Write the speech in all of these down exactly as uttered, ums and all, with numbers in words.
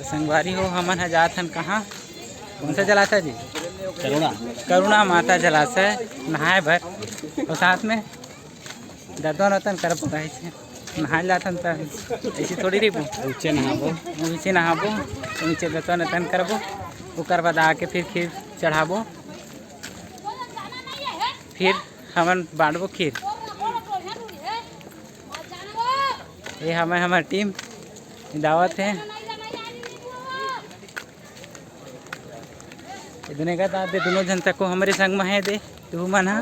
संगवारी हो, हमन ह जात हन कहाँ? कौन सा जलाशय जी? करुणा। करुणा माता जलाशय नहाए बर। और साथ में दतवन वतन करबो, कहे से नहाए जात हन त ऐसे थोड़ी रहिबो। ऊंचे नहाबो। ऊंचे नहाबो, ऊंचे दतवन वतन करबो, ओकर बाद आके फिर खीर चढ़ाबो, फिर हमन बांटबो खीर। ये हमें हमर टीम दावत है। ये दुने का दाद दे, दोनों झन तको हमरे संग में है दे, तू मन हा।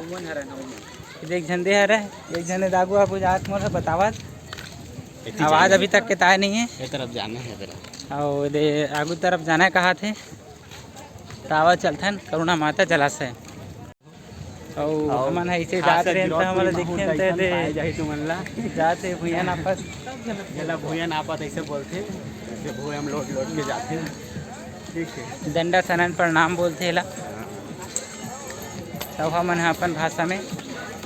देख झन दे हरे, एक झन दागू आगू जात मोर बतावत। आवाज अभी तक के ताय नहीं है। ये तरफ जाना है तेरा। और दे आगू तरफ जाना है कहा थे। तावा चलथन करुणा माता जलाशय। अउ अउ हमन ह अइसे हाथ जात से रहेन त गिरौत हमन ल पूरी देखथेन महूं त दे जाही तुमन ला। जात हे भुइयां नापत। जेला भुइयां नापत अइसे बोलथे, जे भुइयां म लोट लोट के जाथे। ठीक हे। दंडा सनन प्रणाम बोलथे एला। तब हमन ह अपन भाषा में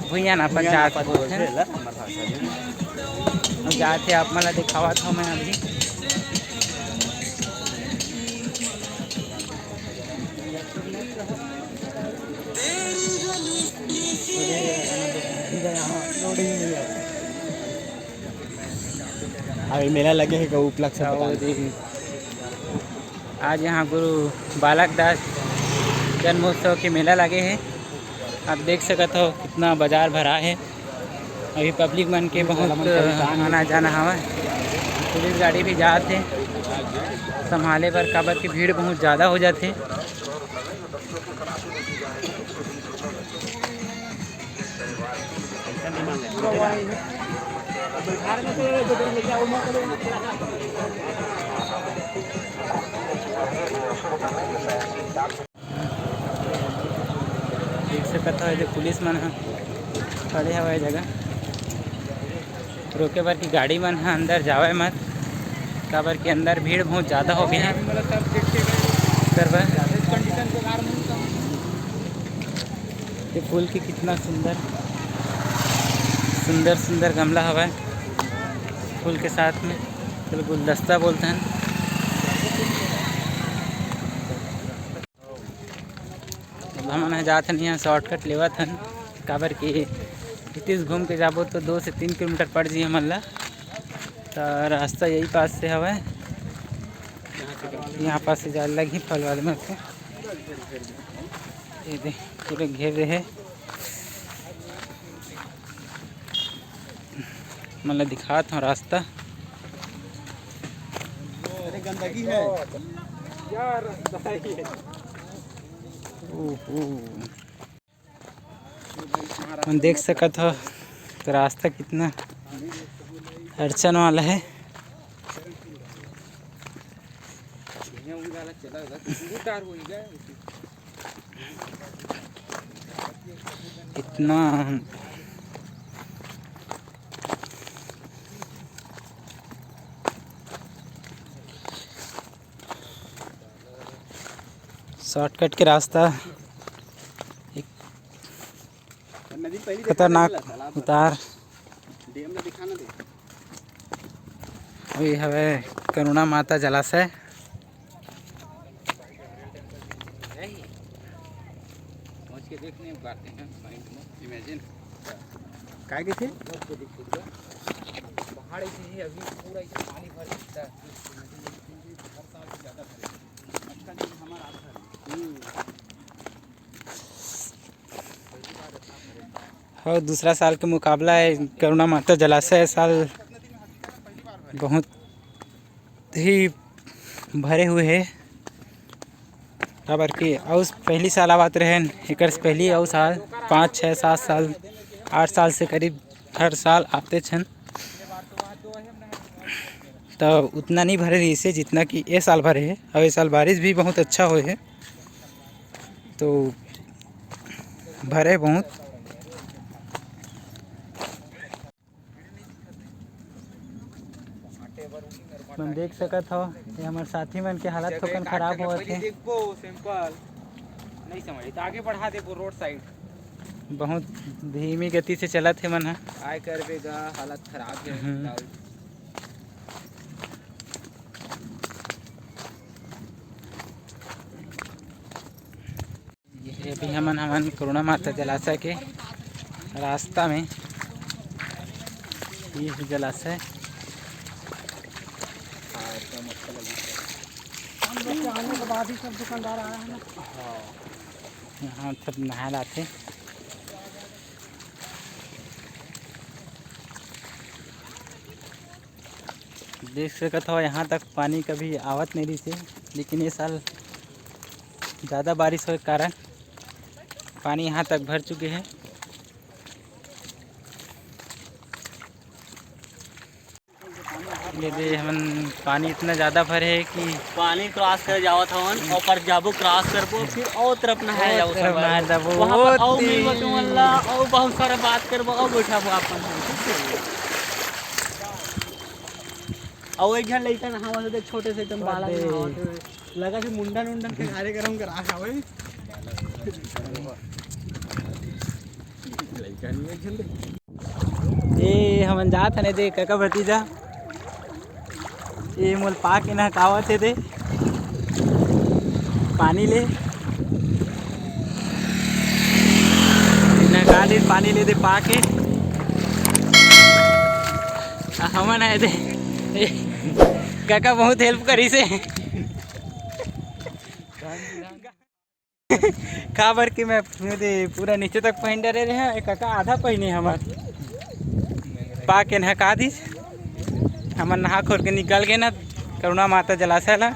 भुइयां नापत भुइयां जात नापत बोलथे बोलथन। एला हमर भाषा में। अउ जात हे आप मन ल दिखावत हव मैं अभी। अभी मेला लगे हे का उपलक्ष्य पता नहीं। आज यहाँ गुरु बालक दास जन्मोत्सव के मेला लगे हे। आप देख सकत हो कितना बाजार भरा हे। अभी पब्लिक मन के बहुत आना जाना हवय। पुलिस गाड़ी भी जात हे संभाले बर, काबर कि भीड़ बहुत ज़्यादा हो जाथे। देख सकत हव, एदे पुलिस मन ह खड़े हवय ए जगह, रोके बर कि गाड़ी मन ह अंदर जावय मत, काबर कि अंदर भीड़ बहुत ज़्यादा हो गए हे। ओकर बर ये फूल के कितना सुंदर, सुंदर सुंदर गमला हवय फूल के साथ में, चलो गुलदस्ता बोलते हैं। अब हमन ह जात हन, यहाँ शॉर्टकट लेवत हन, काबर कि इतिस घूम के जाबो तो दो से तीन किलोमीटर पड़ जाही हमन ला। तो रास्ता यही पास से हवय, यहाँ पास से जाए लगही फल वाले में से। ये दे, पूरे घेर रहे। मन ला दिखात हव रास्ता। अरे गंदगी है। क्या रास्ता है ये? ओहो। मन देख सकत हव, तो रास्ता कितना अड़चन वाला है। इतना शॉर्टकट के रास्ता, एक नदी पहली देखा खतरनाक था, तालाब था। उतार। डैम में दिखाना दे। अभी हवे करुणा माता जलाशय। पहुंच के देख नहीं पाते हैं, माइंड में इमेजिन। काय कथे? पहाड़ ऐसे ही अभी पूरा ऐसे पानी भर जाता है। हर साल से ज़्यादा भरे। अच्छा, लेकिन हमारा आता है। हम्म। हाँ, दूसरा साल के मुकाबला है, करुणा माता जलाशय ए साल बहुत ही भरे हुए हे, काबर कि अउ पहली साल आवत रहेन, एकर से पहली अउ साल, पाँच, छः, सात साल, आठ साल से करीब हर साल आते छन, तो उतना नहीं भरे रहिसे जितना कि ए साल भरे हे। अउ ए साल बारिश भी बहुत अच्छा होए हे, तो भरे बहुत। मन देख सकत हव, ये हमर साथी मन के हालत थोकन खराब होवत हे। देखबो सैंपल, नहीं समझ तो आगे बढ़ा देबो रोड साइड। बहुत धीमी गति से चलत हे मन ह। काय करबे गा, हालत खराब हे। हम्म। अभी हमन, हमन करुणा माता जलाशय के रास्ता में, ये है जलाशय। हम लोग के आने के बाद ही सब दुकानदार आया है ना। यहाँ सब नहाए ला आथे। देख सकत हो, यहाँ तक पानी कभी आवत नहीं रहिस हे, लेकिन ये साल ज़्यादा बारिश होए के कारण पानी यहाँ तक भर चुके हे। ये दे हमन, पानी इतना ज़्यादा भरे हे कि पानी क्रॉस करे जावत हवन, अउ पर जाबो, क्रॉस करबो, फिर अउ तरफ नहाए ओ जाबो तरफ सब। नहाए जाबो, वहाँ पर ओ अउ तीन। मिलबो तुमन ला, अउ बहुत सारा बात करबो, अउ बैठाबो आपन। अउ एक झन लइका नहावत हे, छोटे से एकदम बालक अरे। नहावत हे, लगा कि मुंडन उंडन के कार्यक्रम करा हवे। लइका नहीं, एक झन ए, हमन जात हन ए दे, कका भतीजा। ए, मोल पा के नहकावत हे दे, पानी ले। नहका दे, पानी ले दे, पा के। आ, हमन आए दे। ए, कका बहुत हेल्प करिस हे। काबर कि मैं दे पूरा नीचे तक पहिन डरे रहे, एक कका आधा पहिने हमर। पा के नहका दिस, हमन नहा खोर के निकल गए ना करुणा माता जलाशय ला।